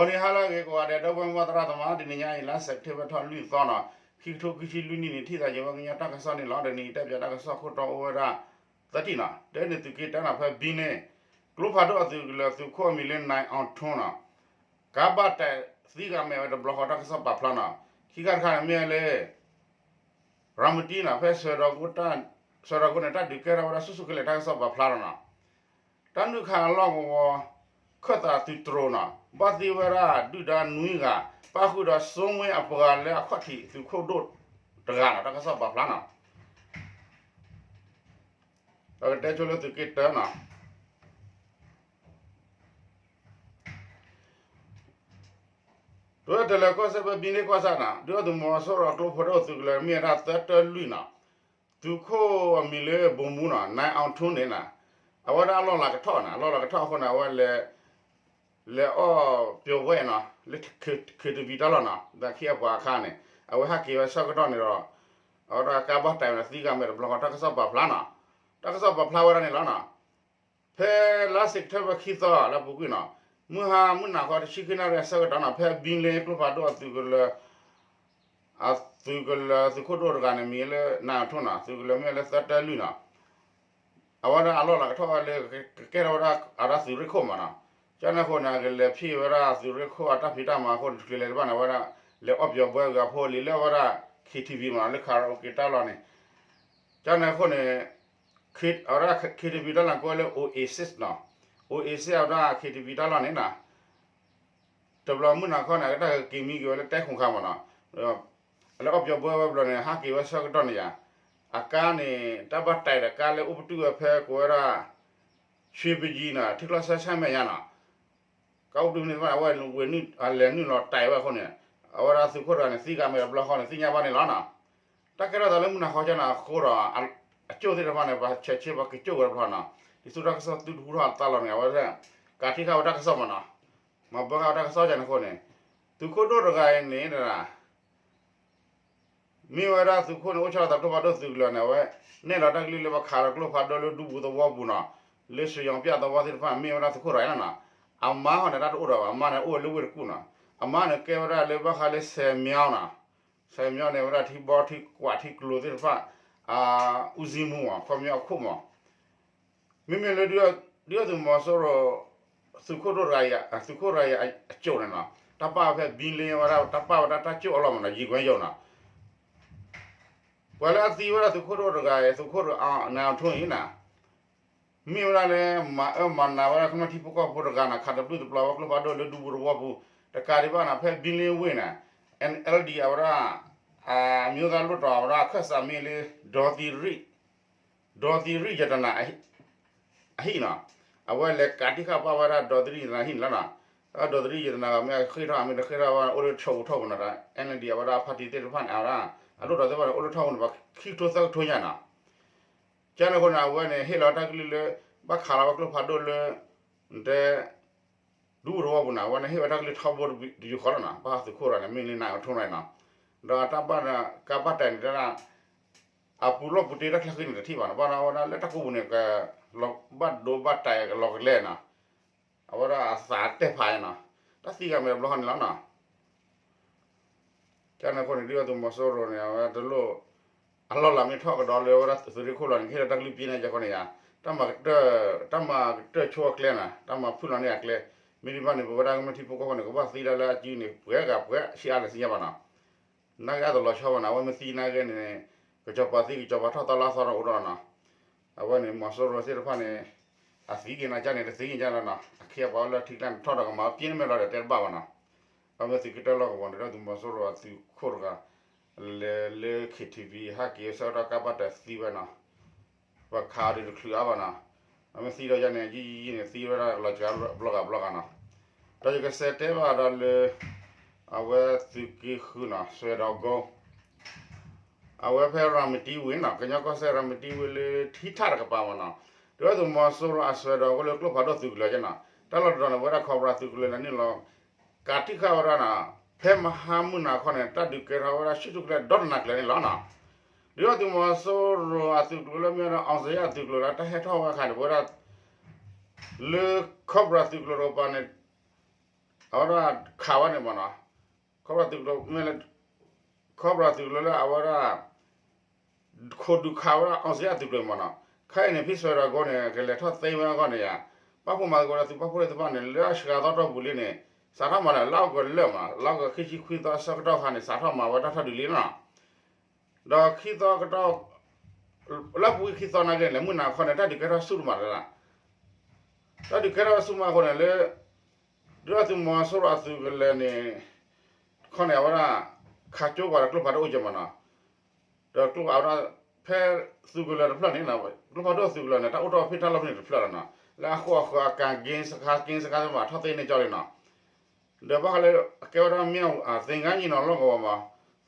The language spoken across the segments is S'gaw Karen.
ဂီၤနံၤဟါလၢအဂ့ၤကိးဂၤဒဲး ဒီပုၢ်ဝဲၢ်မုၢ်သရၣ်သမါ, တနံၤညါအံၤ လါစဲးပထ့ဘၢၣ်ထီၣ်လွံၢ်သီနီၤ, ခံကထိခံဆံလွံၢ်နံၣ်န့ၣ် ထံၣ်သးယံၤဝဲကညီတၢ်ကစီၣ်န့ၣ်လီၤ. တနံၤအံၤ တဲပၠးတၢ်ကစီၣ်ခိၣ်တီအိၣ်ဝဲဒၣ်သၢထံၣ်နီၤ. တၢန့ၣ်သုးက့တၢနီၤ, ဖဲဘံန့ၣ် ကျိဖးဒိၣ်အသုးကလၢၤ သုးခိၣ်အမံၤလၢ နၢၣ်အီၣ်ထူနီၤ, ကါဘၣ်တဲာ်သံဂၤမဲာ်ဝဲတဘျီဃီ တၢ်ကစီၣ်ပာ်ဖျါနီၤ. ခံခါတခါန့ၣ်မ့ၢ်ဝဲလၢ ရၤမတံနီၤ, ဖဲ စွဲဒီကိန့ၣ် တၢ်ဒုးကဲထီၣ်ဝဲဒၣ်ဆူၣ်ဆူၣ်ကလဲာ် တၢ်ကစီၣ်ပာ်ဖျါလီၤနီၤ. တၢ်နုာ်ခးအလီၢ်ကဝီၤ ခၢၣ်သးသုးတြိၤနီၤ, ဘၣ်သံဝဲဒၣ်ဒုၣ်ဒါနွံဂၤ, ပၣ်ဃုာ်ဒီးစိမ့ၢ်အပှၤလၢအခီၣ်ထံးသုးခိၣ်ဒိၣ်တဂၤနီၤ, တၢ်ကစီၣ်ပာ်ဖျါနီၤ. ဒီးကတဲဆိလၢသုးက့တၢနီၤ. ဒ်ဝဲတလၢၤကီၢ်စဲၣ် ဖဲဘံန့ၣ်ကီၢ်ဆၣ်နီၤ, ဒုၣ်ဒါသုးမီၤစိရိၤအကျိဖးဒိၣ်သုးကလၢၤ မ့ၢ်ဝဲဒၣ်သၢတၢလွံၢ်နီၤ, သုးခိၣ်အမံၤလၢ ဘိမူနီၤ, နၢၣ်အီၣ်ထူန့ၣ်နီၤ, အဝဲဒၣ်အလီၢ်လၤကထီၣ်နီၤ, အလီၢ်လၤကထီၣ်အဃိန့ၣ် အဝဲလဲၤ လဲၤအီၣ်ပျီၤဘှဲနီၤ, လၢ ခ့ထံဘံ တၢ်လီၢ်နီၤ, ဒီးခံအပှၤအခါန့ၣ် အဝဲဟးက့ၤဝဲဆၢကတီၢ်န့ၣ်ဒီး အဝဲဒၣ်ကါဘၣ်တဲာ်ဝဲန့ၣ် သံဂၤမဲာ်တဘျီဃီ တၢ်ကစီၣ်ပာ်ဖျါနီၤ, တၢ်ကစီၣ်ပာ်ဖျါဝဲဒၣ်န့ၣ်လီၤနီၤ. ဖဲလါစဲးပထ့ဘၢၣ်ခံသီလၢအပူၤကွံာ်နီၤ, မုၢ်ဟါမုၢ်နၤခီတဆံခံနၣ်ရံၣ်အဆၢကတီၢ်နီၤ, ဖဲဘံလ့ကျိဖးဒိၣ်အသုးကလၢၤ အသုးကလၢၤသုးခိၣ်ဒိၣ်တဂၤန့ၣ် မံၤလၢ နၢၣ်အီၣ်ထူနီၤ, သုးကလၢၤမ့ၢ်လၢသၢတၢလွံၢ်နီၤ. အဝဲဒၣ်အလီၢ်လၤကထီၣ်ဝဲလၢ ကကဲထီၣ်ဝဲဒၣ်အဝဲဒၣ်သုးရ့ၣ်ခိၣ်မးနီၤ. ကန့ၣ်အဃိန့ၣ် အကလဲၤဖံးဝဲဒၣ်သုးရ့ၣ်ခိၣ်အတၢ်ဖံးတၢ်မၤအဃိန့ၣ် တချုးလဲၤတဘၣ်န့ၣ် အဝဲဒၣ် လဲၤအီၣ်ပျီၤဘှဲဂၤဖိလံၤလၢအဝဲဒၣ် ခ့ထံဘံမးနီၤ, လၢ karaoke တၢ်လီၢ်န့ၣ်. ကန့ၣ်အဃိန့ၣ် အဝဲဒၣ် ခ့ထံဘံ တၢ်လီၢ်ကိးဝဲလၢ Oasis နီၤ, Oasis အဝဲဒၣ် ခ့ထံဘံ တၢ်လီၢ်န့ၣ်နီၤ. တဘျီမုၢ်နၤခီန့ၣ် အကတၢၢ်ကက့ၤမံက့ၤဝဲလၢတဲခိၣ်ခါမးနီၤ, လၢအီၣ်ပျီၤဘှဲဝဲဘျီန့ၣ် ဟးက့ၤဝဲဆၢကတီၢ်န့ၣ်ယါ, အကါန့ၣ် တၢ်ဘၣ်တဲာ်ဒီးကါလၢအိၣ်ပတုာ်ဝဲဖဲကိးဝဲဒၣ် ရွှေပြည်ကြီးနီၤ, ထံကျိဆၢဆၢမဲာ်ညါနီၤ. ကါအိၣ်ပတုာ်န့ၣ်တဖၣ်န့ၣ် အဝဲလဲၤနုာ်လီၤတဲာ်ဝဲအဃိန့ၣ် အဝဲဒၣ်သုးခိၣ်တဂၤန့ၣ် သံဂၤမဲာ်တဘျီဃီန့ၣ် သ့ၣ်ညါဘၣ်န့ၣ်လီၤနီၤ. တၢ်ကဲထီၣ်သးလၢမုၢ်နၤခီကန့ၣ်အဃိဒီး အကၠိၣ်သ့ၣ်တဖၣ်န့ၣ် ပှၤဆဲးဆ့ပှၤကၠိၣ်ဝဲတဖၣ်နီၤ, ဒ်သိးတၢ်ကစီၣ်သုတဟူထီၣ်အသးလီၤန့ၣ် အဝဲ ကးထံၣ်ဃာ်ဝဲတၢ်ကစီၣ်မးနီၤ, မၤဘၢဃာ်ဝဲတၢ်ကစီၣ်ကန့ၣ်အဃိန့ၣ် သုးခိၣ်ဒိၣ်တဂၤအံၤန့ၣ် မ့ၢ်ဝဲဒၣ်သုးခိၣ်န့ၣ် အိၣ်ဆီလီၤသးကျိဖးဒိၣ်သုးကလၢၤန့ၣ် အဝဲ နဲၣ်လီၤတၢ်ကလုၢ်လၢပှၤခးလီၤကျိဖးဒိၣ်လၢဒူပူၤသဝီပူၤနီၤ, လၢစယီၤပျၢ်သဝီသ့ၣ်တဖၣ် မ့ၢ်ဝဲဒၣ်သုးခိၣ်တဂၤအံၤလီၤနီၤ. အမါဟီန့ၣ် တၢ်တအိၣ်ဒီးဘၣ်, အမါန့ၣ်အိၣ်ဝဲလၢဝ့ၢ်တကူၣ်နီၤ, အမါန့ၣ်ကဲဝဲဒၣ်လၢဘၣ်ဃးလၢဆဲးမၠီနီၤ, ဆဲးမၠီန့ၣ် ဝဲဒၣ်ထံဘီထံကွၢ်ထံကျိသ့ၣ်တဖၣ် အ ဦးစီးမှူးမး ခီပညီအခိၣ်မး မ့မ့ၢ်လၢ ဒုၣ်ဒါသုးမီၤစိရိၤ သုးခိၣ်ဒိၣ်တဂၤအံၤ သုးခိၣ်တဂၤအံၤအကၠိၣ်န့ၣ်နီၤ, တၢ်ပာ်ဝဲဖဲဘံလ့ဝဲဒၣ် တၢ်ပာ်ဝဲဒၣ်တၢ်ကၠိၣ်အလီၢ်မးနီၤ, ယံၤကွဲယိာ်နီၤ. ပှၤလၢအသံဝဲဒၣ်သုးခိၣ်ဒိၣ်တဂၤအံၤ သုးခိၣ်ဒိၣ်နၢၣ်အီၣ်ထူအံၤနီၤ, မ့ၢ်ဝဲဒၣ်လၢ မၤအၢမၤနးဝဲဒၣ်ကမျၢၢ်ထံဖိကီၢ်ဖိတဂၤနီၤ, ခးတဘျုးတပျီၤဝဲကျိဖးဒိၣ်လၢဒူပူၤသဝီပူၤ, တကးဒံးဘၣ်နီၤ ဖဲဘံလ့ဝ့ၢ်န့ၣ် NLD အဝဲဒၣ် အမျိုးသားလွှတ်တော် အဝဲဒၣ်အခၢၣ်စးမ့ၢ်လၢ ဒေါ်သီရိ ဒေါ်သီရိရတနာအဟံၣ်နီၤ, အဝဲလဲၤကးတံၢ်ဃာ်ပာ်ဝဲဒၣ် ဒေါ်သီရိရတနာဟံၣ်န့ၣ်လီၤနီၤ. ဒီး ဒေါ်သီရိရတနာ မ့ၢ်ဃ့ၢ်ထီၣ်မ့ၢ်တဃ့ၢ်ထီၣ်ဝဲ အိၣ်လၢဆိးပူၤထီၣ်ပူၤနီၤ, ဒီး NLD အဝဲဒၣ် party သ့ၣ်တဖၣ်န့ၣ် အဝဲဒၣ် အလွှတ်တော်သ့ၣ်တဖၣ်န့ၣ် အိၣ်လၢထီၣ်ပူၤန့ၣ် ပှၤခံကထိသၢကထိညါနီၤ. ကန့ၣ်အဃိန့ၣ် အဝဲန့ၣ် ဟ့ၣ်လီၤတၢ်ကလုၢ်လၢ ဘၣ်ခးလီၤဝဲကျိဖးဒိၣ်လၢ တဲ ဒူပူၤသဝီပူၤန့ၣ် အဝဲန့ၣ်ဟ့ၣ်ဝဲတၢ်ကလုၢ်ထီဘိတယုၢ်ဃီလီၤနီၤ, ဘၣ်ဃးသုးခိၣ်တဂၤန့ၣ် မ့ၢ်လၢနၢ်အီၣ်ထူန့ၣ်နီၤ, ဒီးတၢ်ဘၣ် ကါဘၣ်တဲာ်န့ၣ် တဲဒၣ် အပူၤလီၢ်ပူၤတ့တၢ်ချၢဃံန့ၣ်တထံၣ်ဘၣ်နီၤ, ဘၣ်ဒီးအဝဲဒၣ်လၢတၢ်ကိးပူၤန့ၣ် ကဘၣ်ဒိဘၣ်တဲာ်ကလီကလဲနီၤ, အဝဲဒၣ်အသးတဲဖးနီၤ, တၢ်သံဂၤမဲာ်တဘျီဃီန့ၣ်လီၤနီၤ. ကန့ၣ်အဃိန့ၣ် ဒုၣ်ဒါသုးမီၤစိရိၤန့ၣ် အဝဲတလိၣ် အလီၢ်လၤမ့ၢ်ထီၣ်ကဒီးလၢအဝဲဒၣ်သုးရ့ၣ်ခိၣ်လီၤန့ၣ် ကဟ့ၣ်လီၤတၢ်ကလုၢ်ပျ့ၤန့ၣ် ယဃီန့ၣ်ယါ, တၢ်မၤကတၢၢ် တၢ်မၤကတၢၢ်ဆိအကျဲနီၤ, တၢ်မၤဖုၣ်လီၤန့ၢ်အကျဲ, မ့ၢ်ဒံးဘၣ်န့ၣ် ပဝဲဒၣ်ကမျၢၢ်ထံဖိကီၢ်ဖိန့ၣ် ကဘၣ်သံဒၣ်လၢအစုန့ၣ် ပှဲၤဂၤပှဲၤဆံးအါလဲၣ်သ့ၣ်ညါဘၣ်နီၤ. နာ်က့အတလီၤဆီဘၣ်နီၤ, အဝဲမ့ၢ်သံနာ်က့န့ၣ် ကစီၤပၤသံကစီၤပၤထီၣ်သီလါသီဒီးအိၣ်ဒီးနီၤ. အဝဲန့ၣ်မီၤစိရိၤသ့ၣ်တဖၣ်န့ၣ် အသံက့ၤနၤကန့ၣ် တသံက့ၤကန့ၣ်နီၤ, အခ့အပှၤအိၣ်လၢထံကျါန့ၣ် ထီၣ်ဒီးကမၤပျ့ၤန့ၢ်မ့ၢ်လီၤဒီးတဲတဘၣ်ဘၣ်နီၤ. အဝဲမ့ၢ်သုးက့တၢလီၢ်ကဝီၤန့ၣ် ဒုၣ်ဒါသုးမီၤစိရိၤအသုးခိၣ်တဂၤ လဲၤလၢ KTV ဟဲက့ၤဆၢကတီၢ်ကါဘၣ်တဲာ်သံဝဲနီၤ, ပှၤခးအီၤဒုးတချုးအါဘၣ်နီၤ, အမ့ၢ်သံဒီးယၤန့ၣ် ယံာ်ယံာ်န့ၣ် သံဝဲဒၣ်လီၤစှၤဘျီဂာ်ဘျီဂာ်နီၤ, ဒီးယကစးတဲဘၣ်ဒီးလၢ အဝဲသုးက့ဃုနီၤ စွဲဒီကိ အဝဲဖဲရၤမတံဝ့ၢ်နီၤ, ကညီကီၢ်စဲၣ်ရၤမတံဝ့ၢ်လၢထံထၣ်တကပၤမးနီၤ, ဒုၣ်ဒါသုးမီၤစိရိၤအစွဲဒီကိလၢကျိဖးဒိၣ်သုးကလၢၤကနီၤ, တၢ်လီၢ်တတီၤန့ၣ် ပဝဲဒၣ် Cobra သုးကလၢၤန့ၣ်နုာ်လီၤ ကးတံၢ်ဃာ်ဝဲဒၣ်နီၤ, ဖဲမဟါမုၢ်နၤခီန့ၣ် တၢ်ဒုးကဲထီၣ်ဝဲဒၣ်ဆူၣ်ဆူၣ်ကလဲာ်ဒီတနၤကျၢၤန့ၣ်လီၤနီၤ, ဒုၣ်ဒါသုးမီၤစိရိၤအသုးကလၢၤလၢမ့ၢ်ဝဲဒၣ် အောင်ဇေယျ အသုးကလၢၤလၢတၢ်ဟဲထီၣ်ဝဲအခါန့ၣ် ပဝဲဒၣ် လၢ Cobra သုးကလၢၤတကပၤန့ၣ် အဝဲဒၣ်ခးဝဲန့ၣ်မ့ၢ်နီၤ, ခီဖျိသုးကျိၤမ့ၢ်လၢ ခီဖျိသုးကျိၤလၢအဝဲဒၣ် ခိးဒုးခးဝဲဒၣ် အောင်ဇေယျ သုးကျိၤမ့ၢ်နီၤ, ခဲအံၤန့ၣ် ဖဲစွဲဒီးအဂီၢ်န့ၣ် ကလဲၤထီၣ်သ့ဝဲအဂီၢ်န့ၣ်ယါ, ပာ်ဖှိၣ်မၤသကိးဒီးသုးပာ်ဖှိၣ်သ့ၣ်တဖၣ်န့ၣ် လၢအစှၤသီတီၢ်ပူၤလံန့ၣ် စးထီၣ်မၤလၢလါအီကူးလၢာ်မ့ၢ်နီၤ, လါအီကူးခံဆံခွံသီအဆၢကတီၢ်ခါန့ၣ် စးထီၣ်မၤဝဲတၢ်ထီၣ်ဒုးလံနီၤ. ဒီးခံသီကတီၢ် လၢအပူၤကွံာ်ခံသီနာ်က့န့ၣ် မုၢ်နၤခီန့ၣ် တၢ်ဒုးကဲထီၣ်ဆူၣ်တမးလၢၤ, တၢ်ဒုးကဲထီၣ်ဆူၣ်မးအဃိန့ၣ်လၢ ဒုၣ်ဒါသုးမီၤစိရိၤအသုးကလၢၤန့ၣ် ခီန့ၣ် အဝဲဒၣ် ခးကၠိပှၤဒီးကျိဖးဒိၣ်အိၣ်က့ၤမ့ၢ်နီၤ, ဒီးကျိဖးဒိၣ် ဖဲသုးကလၢၤတဖျၢၣ်န့ၣ် ကျိဖးဒိၣ်သုးကလၢၤန့ၣ် တၢ်အိၣ်ထီၣ်ဖဲတၢ်လီၢ်ဖဲန့ၣ်တဖျၢၣ်လီၤနီၤ, လၢအဃိအဃၢၤအကၤ က့စခါ က့စခါသ့ၣ်တဖၣ်ထီၣ်သ့န့ၢ်ကၠီလံနီၤ. ဒီးဘၣ်ဃးလၢ အကဲဝဲဒၣ်မ့ၢ် သင်္ဃန်းညီနောင် လီၢ်ကဝီၤမး,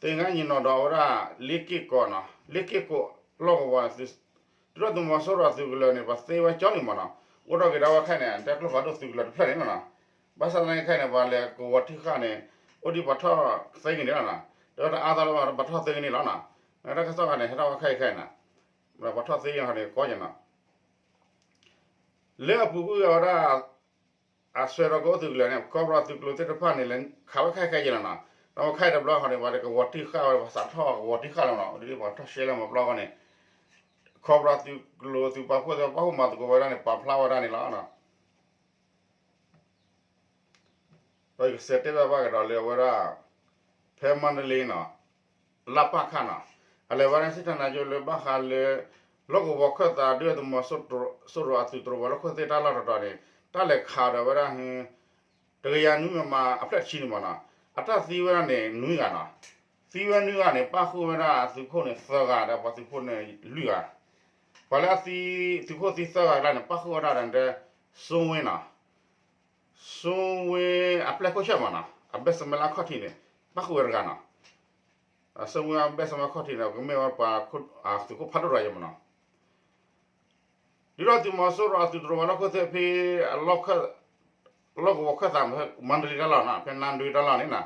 သင်္ဃန်းညီနောင် ဒီးအဝဲဒၣ် လေးက့ၢ်ကိးနီၤ, လေးက့ၢ်ကိး လီၢ်ကဝီၤ ဒုၣ်ဒါသုးမီၤစိရိၤအသုးကလၢၤန့ၣ် ပှၤသ့ဝဲကၠီလံမ့ၢ်နီၤ, အိၣ်ထီၣ်က့ၤဒၣ်ဝဲခဲအံၤန့ၣ် တၢ်ကျိဖးဒိၣ်သုးကလၢၤတဖျၢၣ်န့ၣ်လီၤနီၤ. ဘၣ်ဆၣ်သနာ်က့ခဲအံၤန့ၣ် ပှၤလဲၤကဝီၤတံၢ်ဃာ်န့ၣ် အိၣ်ဒံးပှၤထီၣ်သ့က့ၤန့ၣ်လီၤနီၤ, ဒီးတအါသီလၢပှၤထီၣ်သ့က့ၤန့ၣ်လီၤနီၤ, တၢ်ကစီၣ်ခါန့ၣ် ဟဲထီၣ်ဝဲခဲအံၤခဲအံၤနီၤ, ပှၤထီၣ်သ့က့ၤန့ၣ်ကီက့ၤနီၤ. လၢအပူၤကွံာ်အဝဲဒၣ် အစွဲဒီးကအိၣ်သုးကလၢၤန့ၣ် ခီဖျိသုးကျိၤသ့ၣ်တဖၣ်န့ၣ် လဲၤခးဝဲခဲအံၤခဲအံၤလီၤနီၤ, ဒီးခဲအံၤတဘျီဃီန့ၣ် ပှၤတကဝီၤတံၢ်ဃာ်ဝဲ ပှၤစးထီၣ်ကဝီၤတံၢ်ဃာ်လီၤနီၤ, ဒ်ပှၤထီၣ်ရှဲလၢမၤပျီဃီန့ၣ် ခီဖျိသုးကျိၤသုးပာ်ဖှိၣ်သ့ၣ်တဖၣ် ပာ်ဖှိၣ်မၤသကိးဝဲဒၣ်န့ၣ် ပာ်ဖျါဝဲဒၣ်န့ၣ်လီၤနီၤ. ဒီးယကစံးတဲဘၣ်ဘၣ်ကဒီးလၢအဝဲဒၣ် ဖဲမါတလ့နီၤ, လၢပၢ်ခၣ်နီၤ, အလဲၤဝဲဒၣ်စံးထီၣ်နၤကၠိလၢဘၣ်ဃးလၢ လီၢ်ကဝီၤခၢၣ်သးဒုၣ်ဒါသုးမီၤစိရိၤအသုးတြိၤဝဲၤလီၢ်ခိၣ်သ့ၣ်တၢ်လီၢ်တတီၤန့ၣ် တၢ်လဲၤခးဒီးဝဲဒၣ် တကယၤနွံမံၤမးအဖျၢၣ်တဆံန့ၣ်မ့ၢ်နီၤ, အတၢ်သံဝဲဒၣ်န့ၣ် နွံဂၤနီၤ, သံဝဲနွံဂၤန့ၣ် ပၣ်ဃုာ်ဝဲဒၣ်အသုးခိၣ်န့ၣ်သၢဂၤ ဒီးပှၤသုးဖိန့ၣ်လွံၢ်ဂၤ, ပှၤလၢအသံ သုးခိၣ်သံသၢဂၤတဂၤန့ၣ် ပၣ်ဃုာ်ဝဲဒၣ်ဒီး စိဝ့နီၤ စိဝ့အပျဲၢ်ခိၣ်ဆၢၣ်မ့ၢ်နီၤ, အဘဲစမဲလၢအခီၣ်ထံးန့ၣ် ပၣ်ဃုာ်ဝဲတဂၤနီၤ, စိဝ့အဘဲစမဲအခီၣ်ထံးန့ၣ် ကမ့ၢ်ဝဲပှၤသုးခိၣ်ဖးဒိၣ်တဂၤယဲၢ်မ့ၢ်နီၤ. ဒုၣ်ဒါသုးမီၤစိရိၤအသုးတြိၤဝဲၤလီၢ်ခိၣ်သ့ၣ်ဖဲ လီၢ်ကဝီၤခၢၣ်သး မၤတလ့တၢ်လီၢ်နီၤ, ဖဲနါဒွံတၢ်လီၢ်န့ၣ်နီၤ,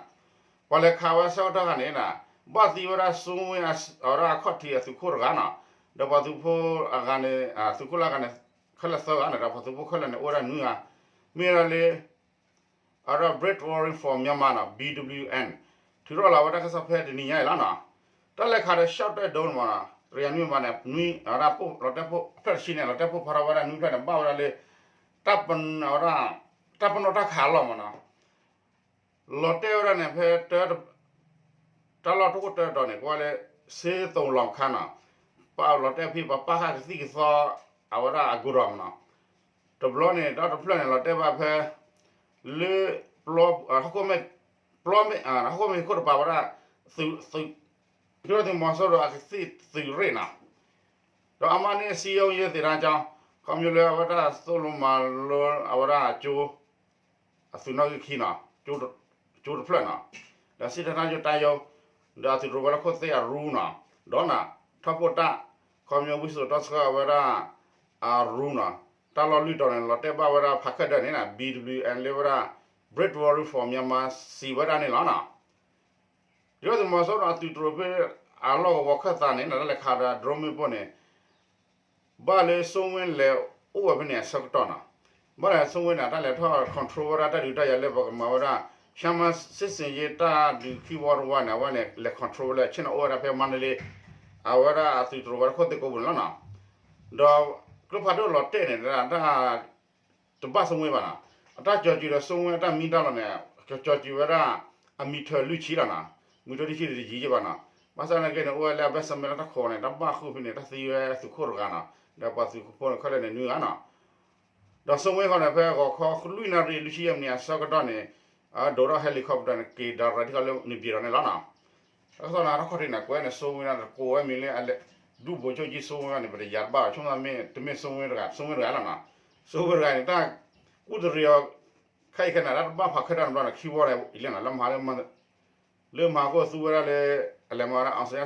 ပှၤလဲၤခးဝဲဆၢကတီၢ်ခါန့ၣ်နီၤ, ဘၣ်သံဝဲဒၣ်စိဝ့အဝဲဒၣ်အခီၣ်ထံးအသုးခိၣ်တဂၤနီၤ, ဒီးပှၤသုးဖိအဂၤန့ၣ် သုးခိၣ်လၢအဂၤန့ၣ် ခဲလၢာ်သၢဂၤန့ၣ် ဒီးပှၤသုးဖိခဲလၢာ်န့ၣ် အိၣ်ဝဲဒၣ်နွံဂၤ, မ့ၢ်ဝဲဒၣ်လၢ အဝဲဒၣ် Brave Warrior for Myanmar နီၤ ဘီဒဘလျူအၣ်အၣ် ထုးထီၣ်လီၤဝဲတၢ်ကစီၣ်ဖဲတနံၤညါအံၤလီၤနီၤ, တၢ်လဲၤခးဒီး ရှော့တိုက်ဒုံး မ့ၢ်နီၤ, တကယၤနွံမံၤမးန့ၣ် နွံ အဝဲဒၣ်လီၤတဲာ်ဖိ အဖျၢၣ်တဆံန့ၣ် လီၤတဲာ်ဖိဖးထီၣ်ဝဲဒၣ်နွံဖျၢၣ်န့ၣ် ဘၣ်ဝဲဒၣ်လၢ တၢ်ပ အဝဲဒၣ် တၢ်ပနီၣ်တၢ်ခးအလီၢ်မ့ၢ်နီၤ, လီၤတဲာ်ဝဲဒၣ်န့ၣ် ဖဲ တၢ်လီၢ်တအိၣ်တၢ်တီၤန့ၣ် ကိးဝဲလၢ စ့သိးလီၤခါနီၤ, ပလီၤတဲာ်ဖဲပှၤပာ်ဃာ်ကသံၣ်ကသီ အဝဲဒၣ်အကူဒီးမ့ၢ်နီၤ, တဘျီန့ၣ် တၢ်တဖျၢၣ်န့ၣ် လီၤတဲာ်ဘၣ်ဖဲ လၢ ဟီၣ်ခိၣ်မဲာ် ပျီမဲာ် ဟီၣ်ခိၣ်မဲာ်ခိၣ်တပၤဝဲဒၣ် သုး သုး ဒုၣ်ဒါသုးမီၤစိရိၤအကသံၣ်သုးရ့ၣ်နီၤ, ဒီးအမၤန့ၢ်စံယိယဲသ့ၣ်တၢ်ကၠီ ခီဖျိလၢအဝဲဒၣ်သိၣ်လိမၤလိအဝဲဒၣ်ကၠိ အသုးနီၣ်ဂံၢ်ခံနီၤ, ကၠိတဖျၢၣ်နီၤ, ဒီးစံၣ်တဲၤတၢ်ကၠိတၢ်ယိ ဒီးအသုးတြိၤဝဲၤလီၢ်ခိၣ်သ့ၣ်အရူနီၤ, ဒီးနၤ ထီၣ်ဖိတၢ် ခီဖျိဝံစိာ်တီဆှၢအဝဲဒၣ် အရူနီၤ, တၢ်လီၢ်လွံၢ်တီၤန့ၣ် လီၤတဲာ်ဘၣ်ဝဲဒၣ်ဖးခၢၣ်ဒၢးန့ၣ်နီၤ ဘီဒဘလျူအၣ်အၣ် လၢဝဲဒၣ် Brave Warrior for Myanmar စံးဝဲဒၣ်န့ၣ်လီၤနီၤ. ဒုၣ်ဒါသုးမီၤစိရိၤအသုးတြိၤဖဲ အလီၢ်ကဝီၤခၢၣ်သးန့ၣ် တၢ်လဲၤခးဒီး drone မ့ၣ်ပိၢ်န့ၣ် ဘၣ်လၢစိဝ့လဲၤအိၣ်ဝဲဖဲန့ၣ်အဆၢကတီၢ်နီၤ, ဘၣ်လၢစိဝ့န့ၣ် တၢ်လဲၤထီၣ် control ဝဲဒၣ်တၢ်ဒုးတၢ်ယၤလၢပကမၤဝဲဒၣ် ရှမ်းမ စစ်ဆင်ရေး တၢ်ဒုးခံဝီတဝီန့ၣ် အဝဲန့ၣ် လဲၤ control ဝဲလၢ ဆ့ၣ်နီၤအိၣ်ဝဲဒၣ်ဖဲမါတလ့ အဝဲဒၣ်အသုးတြိၤဝဲၤလီၢ်ခိၣ်သ့ၣ်ကိးပူၤန့ၣ်လီၤနီၤ, ဒီးကျိဖးဒိၣ်လီၤတဲာ်န့ၣ် တၢ် တဘၣ်စိဝ့ဘၣ်နီၤ, အတၢ်ကၠီၤစူၤဒီးစိဝ့အတၢ်မံတၢ်လီၤန့ၣ် ကၠီၤစူၤဝဲဒၣ် အမံၤထၢၣ်လွံၢ်ဆံလီၤနီၤ, မံၤထၢၣ်လွံၢ်ဆံန့ၣ်တယံၤယဲၢ်ဘၣ်နီၤ, ဘၣ်ဆၣ်သနာ်က့န့ၣ် အိၣ်ဝဲလၢအဘၢၣ်စၢၤမဲလၢတၢ်ခိးန့ၣ် တၢ်ဘၣ်ဃုာ်ဖဲန့ၣ် တၢ်သံဝဲသုးခိၣ်တဂၤနီၤ, ဒီးပှၤသုးခိၣ်ဖိန့ၣ်ခဲလၢာ်န့ၣ်နွံဂၤနီၤ, ဒီးစိဝ့ဃီန့ၣ် ဖဲဂီၤခီလွံၢ်နၣ်ရံၣ်လွံၢ်ဆံယဲၢ်မံးနံးအဆၢကတီၢ်န့ၣ် ဒိးထီၣ် helicopter န့ၣ် က့ၤ direct ထံၣ်ဃီလၢ နေပြည်တော် န့ၣ်လီၤနီၤ, တၢ်ကစီၣ်န့ၣ် တၢ်ခီၣ်ထံးန့ၣ် ကွဲးန့ၣ် စိဝ့န့ၣ် တကိးဝဲမံၤလၢအလဲၤ ဒူၣ်ဗိုလ်ချုပ်ကြီး စိဝ့န့ၣ် ပတယၤတဘၣ်ဘၣ် ဆိကမိၣ်မ့ၢ်တမ့ၢ်စိဝ့တဂၤ စိဝ့တဂၤလီၤနီၤ, စိဝ့တဂၤန့ၣ် တၢ်ကူၣ်တရံးအီၤ ခဲအံၤခဲနၤ တၢ်တဘၣ်ဖးခၢၣ်တၢ်တဘျီန့ၣ် ခံဝီန့ၣ် အံၤလီၤနီၤ လၢမၤ လၢမၤဟးဂီၤသူဝဲဒၣ်လၢ အလဲၤမၤဝဲဒၣ် အောင်ဇေယျ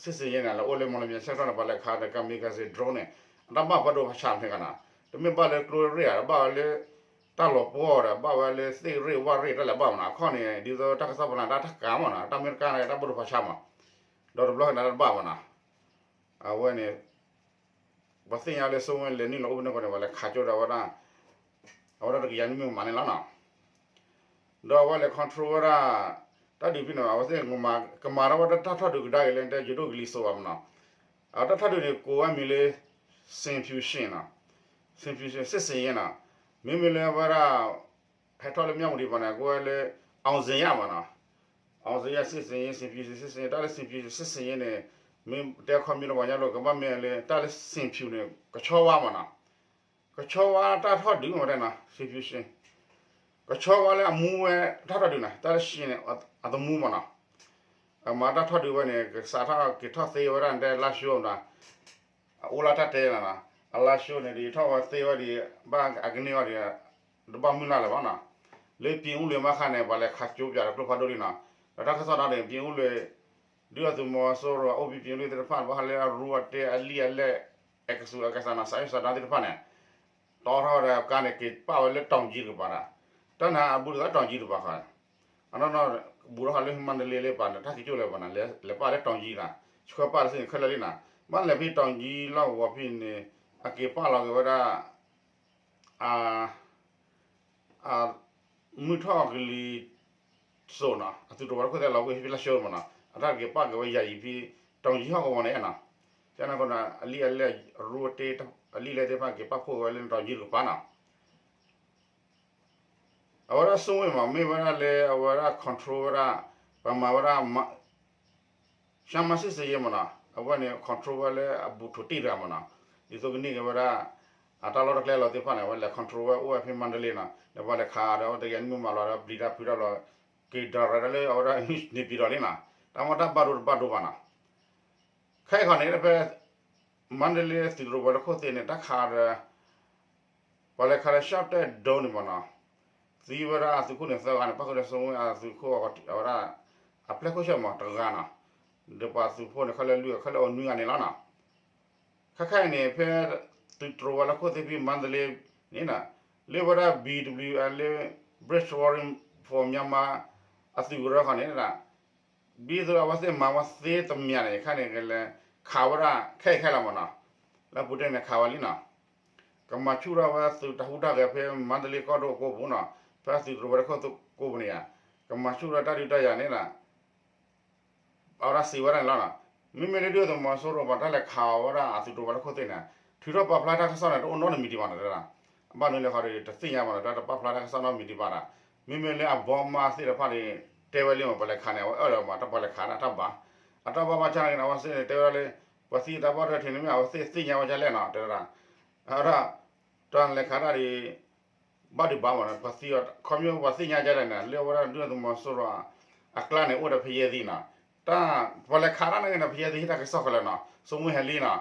စစ်ဆင်ရေး န့ၣ် လဲၤအိၣ်လၢ မော်လမြိုင် ဆၢကတီၢ်န့ၣ် ပှၤလဲၤခးဒီး kamikaze drone န့ၣ် အတၢ်ဘၣ်ပှၤဒိၣ်ဖးဆါမ့ၢ်ကနီၤ, တမ့ၢ်ဘၣ်လၢကျိရ့ၣ်ဧါ ဘၣ်ဝဲလၢ တၢ်လီၤပှီၢ်ဒီး ဘၣ်ဝဲလၢသ့ၣ်ရ့ၣ်ဝၣ်ရ့ၣ်တၢ်လဲၤဘၣ်မနီၤ, အခီၣ်န့ၣ် ဒ်သိးတၢ်ကစီၣ်ပနၤ တၢ်တကးမနီၤ, တၢ်မ့ၢ်တကးန့ၣ် တၢ်ဘၣ်ဒိၣ်ဖးဆါမး, ဒီးတဘျီန့ၣ် တၢ်တဘၣ်မနီၤ, အဝဲန့ၣ် ပှၤသ့ၣ်ညါလၢစိဝ့လဲၤနုာ်လီၤအိၣ်ဖဲန့ၣ်အဃိန့ၣ် ပှၤလဲၤခးကၠိဒီးဝဲဒၣ် အဝဲဒၣ်တကယၤနွံမံၤမးန့ၣ်လီၤနီၤ. ဒီးအဝဲလဲၤ control ဝဲဒၣ် တၢ်ဒုးဖဲန့ၣ် အဝဲသ့ၣ်ကမၤထီၣ်ဝဲဒၣ်တၢ်ထီၣ်ဒုးကဒါက့ၤလၢ တဲယိၤဒိၣ်ကလံၤစိးဘၣ်မနီၤ. အတၢ်ထီၣ်ဒုးန့ၣ် ကိးဝဲမံၤလၢ Xinfusion နီၤ, Xinfusion စစ်ဆင်ရေးနီၤ. မ့မ့ၢ်လၢအဝဲဒၣ် ဟဲထီၣ်လၢ မြဝတီ ဘၣ်န့ၣ် ကိးဝဲလၢ အောင်ဇေယျ မနီၤ. အောင်ဇေယျ စစ်ဆင်ရေး, Xinfusion စစ်ဆင်ရေး, တၢ်လၢ Xinfusion စစ်ဆင်ရေးန့ၣ် မ့ၢ်တဲခီမ့ၢ်လၢပှၤကညီလိၤ ကဘၣ်မ့ၢ်လၢ တၢ်လၢ Xinfusion န့ၣ် ကဆီဝါမနီၤ. ကဆီဝါတၢ်ထီၣ်ဒုးမနီၤ တဲနီၤ Xinfusion ကဆီဝါလၢအမူဝဲတၢ်ထီၣ်ဒုးနီၤ, တၢ်လၢ Xi န့ၣ် အသမူမနီၤ. အမၤတၢ်ထီၣ်ဒုးဝဲန့ၣ် ကစးထီၣ်က့ၤထီၣ်သ့ဝဲဒၣ်တဲလါၡိမနီၤ. အအိၣ်လၢတၢ်တဲနီၤ, အလါၡိန့ၣ် ဒ်ထီၣ်ဝဲသ့ဝဲဒ် ဘၣ်အကန့ၢ်အီၤဒ် တဘၣ်မုၢ်လၢ်လၢၤဘၣ်နီၤ. လၢ ပြင်ဦးလွင် မ့ၢ်ခါန့ၣ် ပှၤလဲၤခးကၠိပၠးဒီးကျိဖးဒိၣ်လံနီၤ. ဒီးတၢ်ကစီၣ်ဒီးန့ၣ် ပြင်ဦးလွင် ဒုၣ်ဒါသုးမီၤစိရိၤ အိၣ်ဘံၣ် ပြင်ဦးလွင် သ့ၣ်တဖၣ်န့ၣ် ဘၣ်ဃးလၢအရူအတ့အလံာ်အလဲၢ် အဲကစူးအကစၢ်နီၤ စးယိၣ်စးဒါသ့ၣ်တဖၣ်န့ၣ် တီထီၣ်ဝဲဒီးကါန့ၣ် က့ၤပာ်ဝဲလၢ တောင်ကြီး တကပၤဒီး တၢ်န့ၣ်အဘူးတကး တောင်ကြီး တကပၤဃီ အနီၢ်နီၢ် ဘူးထီၣ်ဃီလၢ မန္တလေး လၢပၤန့ၣ် တၢ်က့ၤကၠိလဲၤပၤန့ၣ် လဲၤပာ်လၢ တောင်ကြီး နီၤ, ဆှၢပာ်လၢစ့ၢ်န့ၣ် ခဲလၢာ်လံနီၤ. ဘၣ်လဲၤဖဲ တောင်ကြီး လီၢ်ကဝီၤဖဲန့ၣ် အက့ၤပာ်လီၤက့ၤဝဲဒၣ် အ မုၢ်ထီၣ်ကလံၤစိးနီၤ အသုးတရိးဝဲၤလီၢ်ခိၣ်သ့ၣ်လီၤကွံာ်ဖဲလါၡိမနီၤ အတၢ်က့ၤပာ်က့ၤဝဲယၤယံၤဖဲ တောင်ကြီး ဟီၣ်ကဝီၤန့ၣ်နီၤ. ကန့ၣ်အဃိန့ၣ် အလံာ်အလဲၢ် ရူအတ့ အလံာ်လဲၢ်သ့ၣ်တဖၣ်က့ၤပာ်ဖှိၣ်က့ၤဝဲလၢ တောင်ကြီး တကပၤနီၤ. အဝဲဒၣ်ဆိကမိၣ်မး မ့ၢ်ဝဲဒၣ်လၢအဝဲဒၣ် control ဝဲဒၣ် ပှၤမၤဝဲဒၣ် ရှမ်းမစစ်ဆင်ရေးမနီၤ အဝဲန့ၣ် control ဝဲလၢအဘူးထိးတ့ၢ်တဂၤမနီၤ. ဒ်သိးကန့ၢ်က့ၤဝဲဒၣ် အတၢ်လီၢ်တၢ်ကျဲလီၤသ့ၣ်တဖၣ်န့ၣ် အဝဲလဲၤ control ဝဲအိၣ်ဝဲဖဲ မန္တလေး နီၤ. ဒီးပှၤလဲၤခးဒီး အဝဲတဂၤန့ၣ်မ့ၢ်မၤလီၤဒီးပျံၤတၢ်ဖုးတၢ်လီၤ က့ၤဒီးရဲၣ်ဒီးလၢအဝဲဒၣ် နေပြည်တော် လံနီၤ. တၢ်မ့ၢ်တၢ်ဘၣ်ဒိတဘၣ်ဒိဘၣ်နီၤ. ခဲအံၤခီန့ၣ် ဖဲ မန္တလေး သုးတရိးဝဲၤလီၢ်ခိၣ်သ့ၣ်န့ၣ် တၢ်ခးဒီး ပှၤလဲၤခးဒီး ရှော့တိုက်ဒုံး န့ၣ်မနီၤ. သံဝဲဒၣ်အသုးခိၣ်န့ၣ်သၢဂၤန့ၣ် ပၣ်ဃုာ်ဒီးဆိကမိၣ်အသုးခိၣ်အဝဲဒၣ် အပျဲၢ်ခိၣ်ဆၢၣ်မးတဂၤနီၤ. ဒီးပှၤသုးဖိန့ၣ် ခဲလၢာ်လွံၢ်ဂၤ ခဲလၢာ်အိၣ်နွံဂၤန့ၣ်လီၤနီၤ. ခဲခါအံၤန့ၣ် ဖဲသုးတရိးဝဲၤလီၢ်ခိၣ်သ့ၣ်ဖဲ မန္တလေး န့ၣ်နီၤ လၢဝဲဒၣ် BWM လၢ Bridge Warrior for Myanmar အသုးကရၢခီန့ၣ် ဒ်သိးအဝဲသ့ၣ်မၤဝဲသ့တမံၤန့ၣ် ခဲအံၤန့ၣ် ကလဲၤခးဝဲဒၣ်ခဲအံၤခဲလၢာ်မနီၤ. လၢအပူၤတ့ၢ်န့ၣ် ခးဝဲလံနီၤ. ကမၤဆူၣ်ထီၣ်ဝဲသုးတၢ်ဟူးတၢ်ဂဲၤဖဲမန္တလေးကီၢ်ဒိၣ်အကိာ်ပူၤနီၤ, ဖဲသုးတရိးဝဲၤလီၢ်ခိၣ်ကိာ်ပူၤန့ၣ်ဧါ, ကမၤဆူၣ်ထီၣ်တၢ်ဒုးတၢ်ယၤန့ၣ် အဝဲဒၣ်စံးဝဲဒၣ်န့ၣ်လီၤနီၤ. မ့မ့ၢ်လၢဒုၣ်ဒါသုးမီၤစိရိၤပှၤတၢ်လဲၤခးအီၤဝဲဒၣ်အသုးတရိးဝဲၤလီၢ်ခိၣ်သ့ၣ်န့ၣ် ထုးထီၣ်ပာ်ဖျါတၢ်ကစီၣ်န့ၣ် တအိၣ်နီတမံၤဒံးဘၣ်နီၤ. ဘၣ်မနုၤလဲၣ်ဃီဒီး တသ့ၣ်ညါဘၣ်နီၤ, တၢ်တပာ်ဖျါတၢ်ကစီၣ်နီတမံၤဒံးဘၣ်ဒီး မ့မ့ၢ်လၢအဘီမါသ့ၣ်တဖၣ်န့ၣ် တဲဝဲလံမး ပှၤလဲၤခးန့ၣ် အဝဲအၢၣ်လီၤမး တၢ်ပှၤလဲၤခးဒၣ်တၢ်ဘၣ်, အတၢ်ဘၣ်ဘၣ်ဆၣ်န့ၣ် အဝဲသ့ၣ်န့ၣ် တဲဝဲဒၣ်လၢ ပှၤသံအတၢ်ဘၣ်ဒိထံးန့ၣ် မ့ၢ်အဝဲသ့ၣ်သ့ၣ်ညါဝဲဒ်လဲၣ်နီၤ တဲဝဲဒၣ်, အဝဲဒၣ် တၢ်လဲၤခးတၢ်ဒ် ဘၣ်ဒုးဘၣ်မးနီၤ, ပှၤသံအီၤ ခီဖျိပှၤသ့ၣ်ညါဒ်လဲၣ်န့ၣ် လၢအဝဲဒၣ်ဒုၣ်ဒါသုးမီၤစိရိၤ အကျါန့ၣ် အိၣ်ဒီးဖရဲသံနီၤ, တၢ် ပှၤလဲၤခးတၢ်န့ၣ် ဖရဲသံဟ့ၣ်တၢ်ကစီၣ်ခဲလၢာ်နီၤ, ဆိကမိၣ်ဟဲလံနီၤ,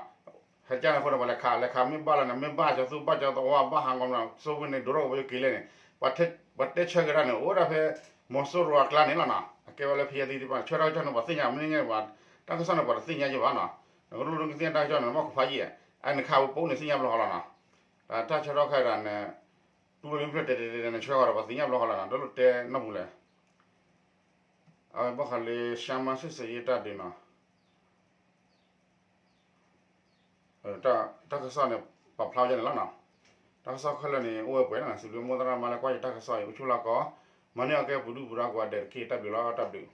ဟဲကၢ်န့ၣ်အဃိန့ၣ် ပှၤလဲၤခး လဲၤခးမ့ၢ်ဘၣ်လီၤန့ၣ် မ့ၢ်ဘၣ်ကၠီၤသူ ဘၣ်ကၠီၤသဝီ ဘၣ်ဟးဂီၤမးနီၤ, ဆိကမိၣ်န့ၣ် ဒိးထီၣ်ကဝဲၤက့ၤလဲၣ်န့ၣ် ပှၤတဲဆၢက့ၤတၢ်န့ၣ် အိၣ်ဒၣ်ဖဲ မီၤစိရိၤအကျါန့ၣ်လီၤနီၤ, အကဲဝဲလၢဖရဲသံသ့ၣ်တဖၣ်န့ၣ် ဆၢထၢၣ်ကၠီၤန့ၣ် ပှၤသ့ၣ်ညါ မ့ၢ်န့ၣ်ပှၤ တၢ်ကစီၣ်န့ၣ် ပှၤတသ့ၣ်ညါယဲဘၣ်နီၤ, နကလိၣ်လၢနကသ့ၣ်ညါတၢ်ကစီၣ်န့ၣ် နဘၣ်ခိးဖးယံာ်, အန့ၣ်ခးဝဲပိာ်န့ၣ်သ့ၣ်ညါဘျီဃီလီၤနီၤ, တၢ်ဆၢထီၣ်ခဲအံၤဒၣ်န့ၣ် တူၢ်လိာ်လၢဖျၢၣ်တဲတဲတဲတဲန့ၣ် ဆှၢဃီဒီး ပှၤသ့ၣ်ညါဘျီဃီလီၤနီၤ, တလိၣ်တဲနီတပူၤလဲၣ်, အဝဲဘၣ်ဃးလၢ ရှမ်းမစစ်ဆင်ရေး တၢ်ဒုးနီၤ, တၢ်ကစီၣ်န့ၣ် ပာ်ဖျါဝဲဒ်န့ၣ်လီၤနီၤ, တၢ်ကစီၣ်ခဲလၢာ်န့ၣ် အိၣ်ဝဲပှဲၤနီၤ, စံးဘျုးမိၢ်သရၣ်မါလၢကွၢ်ယတၢ်ကစီၣ်အံၤ အိၣ်ဆူၣ်လီၤကီး, မၤန့ၢ်အီၤကဲပူၤဒုၣ်ပူၤဒါကိးဂၤဒဲးတက့ၢ်, တၢ်ဘျုးလီၤ တၢ်ဘျုး.